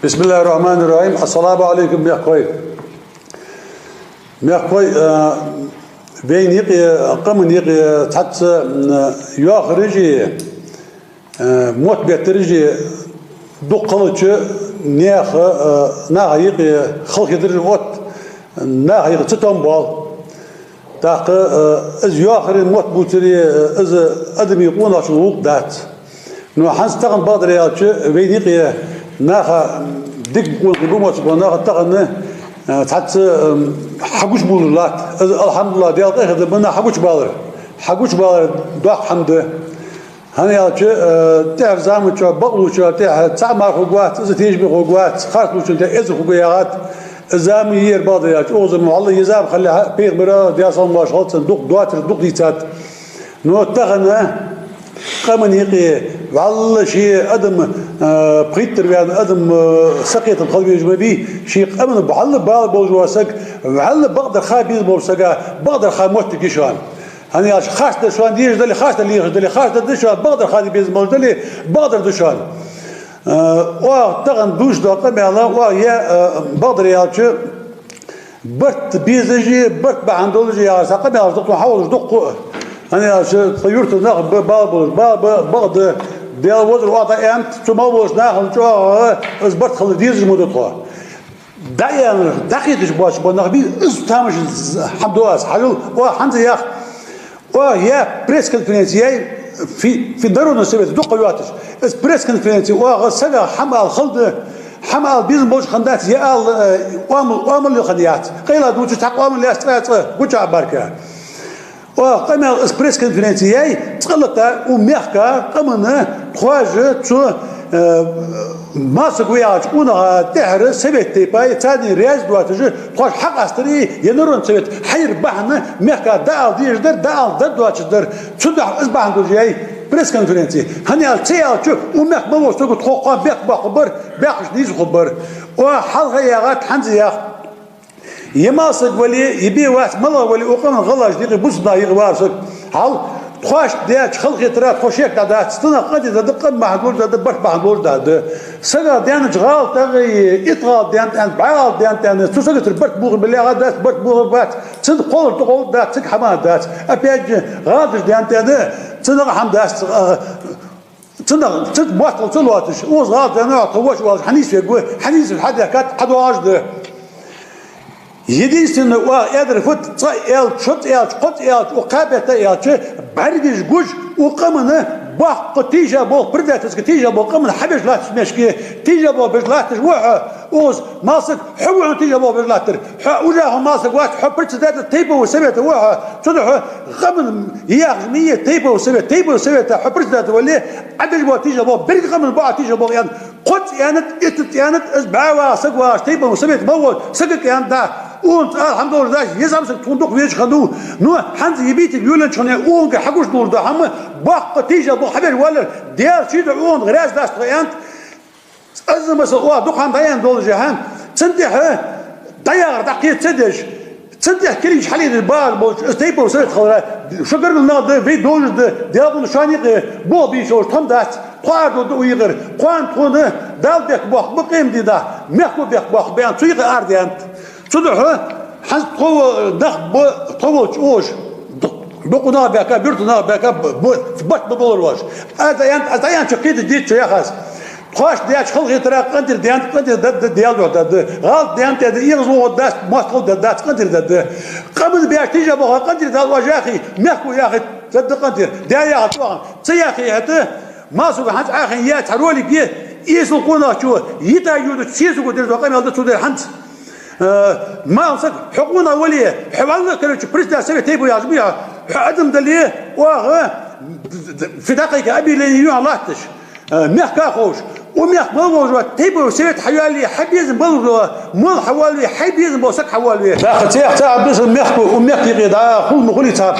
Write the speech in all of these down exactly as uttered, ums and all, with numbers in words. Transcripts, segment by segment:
بسم الله الرحمن الرحيم. السلام عليكم, мехкахой. Мехкахой, э, вайна юкъе, къаман юкъе цхьацца, м, йоахараши, э, мотт беттараши дукха хилча, наха, э, наха юкъе халахетараш отт, наха юкъе цатоам боал. ТӀаккха, э, из йоахари мотт бувцари, э, из адамий къонахчун гӀулакх дац. Но хӀанз тахан, бакъдар аьлча, вайна юкъе наха дика къонахий ба моцаргва, наха тахан, э, цхьацца, э, хьагучабувлаш латт. Из, алхьамдулиллахӀ, Даьла къахетам ба наха хьагучабалар. Хьагучабалар доккха хӀама да. ХӀана аьлча, э, тӀехьара заман чу бакълувча тӀехьа цхьа а мара хургвац, из тешаме хургвац, харцлувчун тӀехьа эзар хургва яхад. Из зама ер, бакъдар аьлча, укх заман, валлахӀи, ер зама хилале, пайхамара, Даьла салам-моаршал хилда цунна, дукха доацар дукха дийцад. Но тахан къаман юкъе, валлахӀи, ший адам, э, пхийттара ваьнна адам, э, сакхетам хила везаш ма вий, ший къаман бала бала болаш вола саг, валлахӀи, бакъдар ха безам болча сага бакъдар ха моттиг я шоана. ХӀана аьлча, харцдар шоана дезаш дале, харцдар лехаш дале, харцдар да шоана, бакъдар ха безам болаш дале, бакъдар да шоана. Э, оаха тахан дувцаш дола къамаьл, оаха е, э, бакъдар аьлча, барт безаши, барт бахьан долаши яхаш цхьа къамаьлаш да тхона хьаволаш дукха. ХӀана аьлча, тха юрта нах ба бала болаш, бала ба, бакъда, Даьла везар, оаха дӀааьннад, цу мел болча нахал чӀоагӀа из барт хила дезаш ма да тхо. ДӀааьнна, дӀакхеташ боацаш бола нах бий, из тамаш хӀама ду аз. Хьажал, оаха хӀанз а йоах, оаха е пресс-конференци яьй, фи-, фи-, Народный совет дукха йоацаш. Из пресс-конференци оаха сага хӀама ала хала да, хӀама ала безам болаш хиннадац, е ала, э, оамал, оамал лелхинна яц. Къайла дувцаш цхьаккха оамал лаьца цкъа-цкъа гуча а барка. Оаха къамаьл, из пресс-конференци яьй, цкъа-латта укх мехка къаман тхоаш цу, э, Малсаг ва яхача къонаха тӀехьара совет тайпай, царна раьза доацаш, тхоаш хьакъастари, е Народный совет хьайра бахьан мехка дӀаала дезаш дар, дӀаала дергдоацаш дар. Цудухьа из бахьан долаш яьй пресс-конференци. ХӀана аьлча, ца яьлча, укх мехка мел волча саго тхох кхоана бехк боаккхаргбар, бехкаш нийсаргхургбар. Оаха хьалха яхад, хӀанз а йоах. Е Малсаг вале, е бе вац, малагӀа вале, укх къаман гӀалгӀашта юкъе, бусалба наха юкъе вар саг. Хьал, тхоашта даьча халахетара тхо шек дӀадац, цунах къинтӀера да, къам бахьан долаш да, барт бахьан долаш да. Сага даьннача гӀалатах, итт гӀалат даьннад аьнна, бӀаь гӀалат даьннад аьнна, цу сагатара барт бохабале а дац, барт бохабац, цунна кхоллар тӀакхоллар дац, цига хӀама дац. Опять же, гӀалаташ даьннад аьнна, цунах хӀама дац, а, цунах, цунах моастагӀал ца лоацаш, укхаза гӀалат даьнна, тха воша воалаш, хьанийсвергва, хьанийсвеш хьадехкад, хьадоагӀаш да. Единственное, оаха эдар фуд, цкъа аьлча, шозза аьлча, кхозза аьлча, укх кхаь бетта аьлча, бӀаргаш гуш, укх къаман боккха тийша болх, предательски тийша болх, къаман хьабеш латташ мешке, тийша болх беш латташ ва хьо, укхаза Малсаг, хьо ва хьона тийша болх беш латтар. Хьо уже хьо Малсаг вац, хьо председатель тайпового совета ва хьо, цудухьа хьо къаман яхаш ма йий тайповый совет, тайповый совета хьо председатель вале, Ӏа беш бола тийша болх, беррига къаман боккха тийша болх аьнна, кхозза аьннад, иттазза аьннад, из бӀаь ваха саг вагӀаш тайповый совет мел волча сагага аьннад. Укхунца ала хӀама долаш дац, е зӀамсаг тхона дукха везаш хиннав, но хӀанз е митинг йолаеннача хана укхунга хьагучадоалаш да хӀама, боккха тийша болх хьабеш валар, Даьла шийга укхунга раьза дац тхо аьннад. Из, масала, оаха дукха хӀама дӀааьнна долаш я хьона, цунна тӀехьа дӀаяхар дӀакхета ца деш, цунна тӀехьа кулгаш хьалъедеш багӀаш болча, из тайповый совет хилара, шо гаргара нах да, вай долаш да, Даьла къахетам ба шоана юкъе, болх бе йиш йолаш тхо-м дац, тхо арадода укх юкъера, кхоана тхона Дала бехк боаккхаргба къематдийнахьа, мехко бехк боаккхаргба аьнна, цу юкъе арадаьннад. Цудухьа хӀанз тхо нах ба, тхо волча оаш, бокъо нах баьхка, буьрта нах баьхка, б-, б-, барт ба болар оаш. Аз дӀааьннад, аз дӀааьнначох кхеташ дийцача яхаш. Тхоашта даьча халахетара къинтӀера даьннад, къинтӀера даргда, Даьла духьа даргда. ГӀалат даьннад аьнна, эгӀазло дац, моастагӀал даргдац, къинтӀера даргда. Къаман баьча тийша болх къинтӀера дала оаш яхе, мехко яхе, даргда къинтӀера. Даьла яхар цу оаха. Ца яхе хӀаьта, Малсага хӀанз Ӏа хайна яь цхьа ролик я, эсала къонахчо йита йодача сесаго деш дола къамаьл да цо дер хӀанз. Э, Малсаг, хьо къонах вале, хьо валлахӀи, короче, председатель совета тайпов яхаш ма вий хьо, хьо адам дале, оаха д-, д-, д-, фи дӀакхайка объявлени ю хьона латташ, э, мехка а ховш. Укх мехка мел волаш вола тайповый совет хьайоалае, хьай безам болаш вола мол хьавоалаве, хьай безам бола саг хьавоалаве. ТӀаккха цхьа, цхьа а бесса мехко, укх мехка юкъе дӀа хул ма хулий цхьа.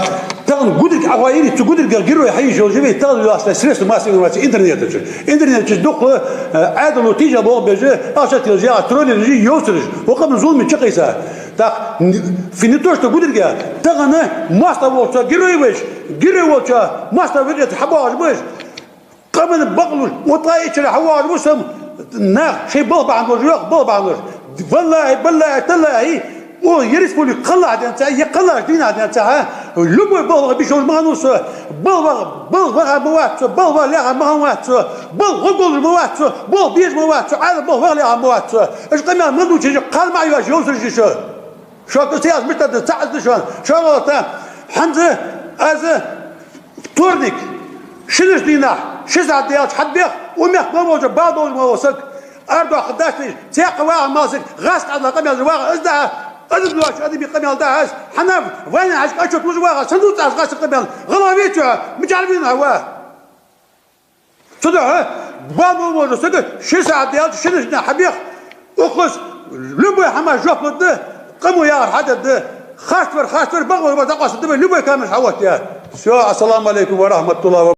Тахан гудриг Ӏохайрий, цу гудригах герой хьаеш йолаш я вай, тахан йоагӀаш средства массовой информации, интернета чу. Интернета чу дукха, э, Ӏаьдало тийша болх беш, ахча телаш, яхаш, троллераш, йовсараш, укх къаман зуламе чакхийса. Так, н-, фи не то что гудриг, тахан моастагӀа волча герой веш, герой волча моастагӀа векъе хьабоагӀаш ба уж. Къаман бакълувш, укх тӀа иччара хьавоагӀаш ва сам, Нах шоай балха бахьан долаш, йоах, балха бахьан долаш. Валлахьи, биллахьи, таллахьи, о, е республика кхеллача денз, е кхеллача дийнахьа денз, любой балха ваха бийша волаш ма хиннав со, балха ваха, балха ваха ма вац со, балха ваха лаьрхӀа ма хиннавац со, балха гӀоргволаш ма вац со, балха безаш ма вац со, Ӏаьдала балха ваха лаьрхӀа ма вац со. Уж къамаьл ма дувцаш, кхал ма Ӏайоаш, йовсараш я шо. Шоана ца яхаш мишта да, ца Ӏазда шоана. Шо гӀалгӀа, хӀанз аз вторник, шинарча дийнахьа, ши сахьат даьлча хьабех, укх мехка мел волча бала болаш мел вола саг, арадоаккхаргдац вай, цхьаккха вагӀа мел саг, гӀазкхий Ӏаьдала къамаьл вагӀа аз дахьа, аз доацача адама къамаьл дахьа аз, хӀана, вайна хьажа отчёт луш вагӀа, са дувц аз гӀазкхий къамаьл, гӀалгӀа вий чу, мичара вийна хьо, ва? Цудухьа бала болаш вола саг ши сахьат даьлча шинарча дийнахьа хьабех, укхаза любой хӀаман жоп лургда, къамо яхар хьадергда, харцвар, харцвар, бакъвар, бакъвар дӀакъоастаргда вай, любой камераш хьаоттаяь. Всё, ассаламу Ӏалайкум ва рахьматуллахӀи ва